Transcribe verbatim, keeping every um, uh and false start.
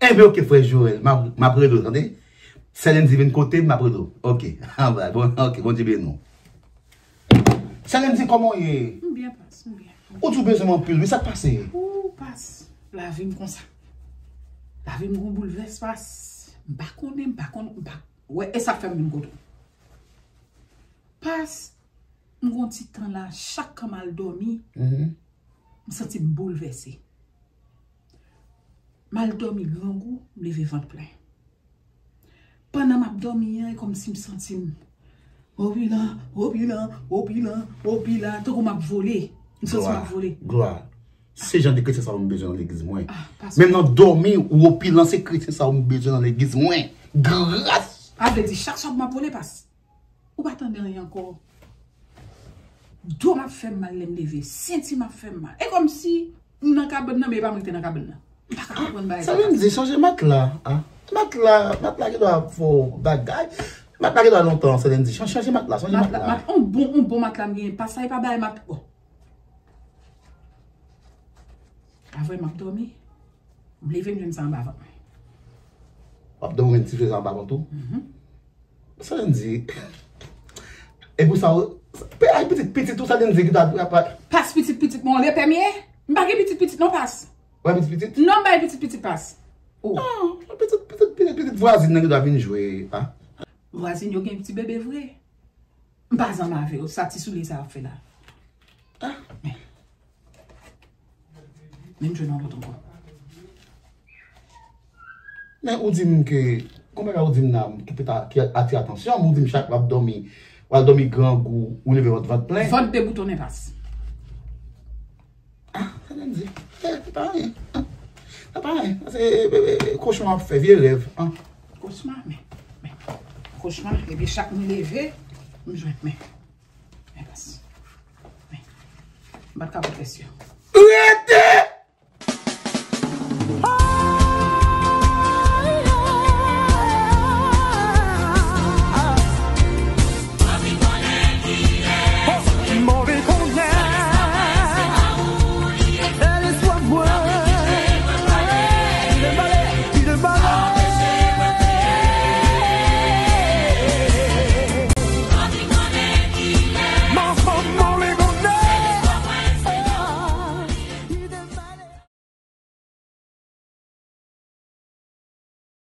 Enben, oke, frè Joel, m ap, m ap rele w, tande? Sè Lendy vin kote m, m ap rele w. Oke. Anba, bon, oke, Bondye beni w. Sè Lendy, kòman w ye? M byen, pas, m byen. Ou di w bezwen m anpil, wi, sa k pase? Ou pas, lavi m konsa. Lavi m gon boulvès, pas. M pa konnen, m pa konn, m pa, wè, e sa k fè m vin kote w. Pas, m gon ti tan la, chak kan m al dòmi, m santi m boulvèse. M al dòmi grangou, m leve vant plen. Pandan m ap dòmi an, e kòmsi m santi m opilan, opilan, opilan, opilan, tankou m ap vole. M santi m ap vole. Glwa. Se jan de kretyen sa yo m bezwen nan legliz mwen. Ah, pas. Menm nan dòmi, ou opilan, se kretyen sa yo m bezwen nan legliz mwen. Gras! A vle di, chak swa m ap vole, pas. Ou pa tande anyen ankò. Do m ap fè m mal lè m leve. Senti m ap fè m mal. E kòmsi m nan kabann nan, men e pa mwen ki te nan kabann nan. M pa ka konprann bagay sa. Sa vle di, chanje matla, a. Matla, matla ki dwa fè w bagay. Matla ki dwa lontan, sa vle di, chan-, chanje matla, chanje matla. Matla, mat-, on bon, on bon matla m genyen. Pas sa, e pa bagay mat-, bon. Avè m ap dòmi. M leve, m jwenn sa anba vant mwen. W ap dòmi, w jwenn ti fè sa anba vant ou? Mhm. Sa vle di, e pou sa, ou, pe-, ay, pitit, pitit ou, sa vle di ki ta, pa. Pas, pitit, pitit mwen, lepè m ye? M pa gen pitit, pitit non, pas. Ou pa pitit, pitit? Non, m pa gen pitit, pitit, pas. Oh. Ah, pitit, pitit, pitit, pitit vwazin nan ki ta vin jwe, a. Vwazin yo gen ti bebe vre. M pa zanmi avè yo, sa ti soulye sa ap fè la. Ah. Men. Men m jwenn yon lòt ankò. Men ou di m ke, gon bagay ou di m nan, ki te ta, ki atire atansyon m, ou di m chak w ap dòmi, w al dòmi grangou, ou leve vant, vant plen. Vant deboutonnen, pas. Ah, sa vle di. Eh, se pa anyen. Ah, se pa anyen. Se, eh, eh, eh, kochma w ap fè, vye rèv. Ah. Kochma, men, men. Kochma, epi chak m leve, m jwenn, men. Men, pas. Men. M pa t ka pot rès yo.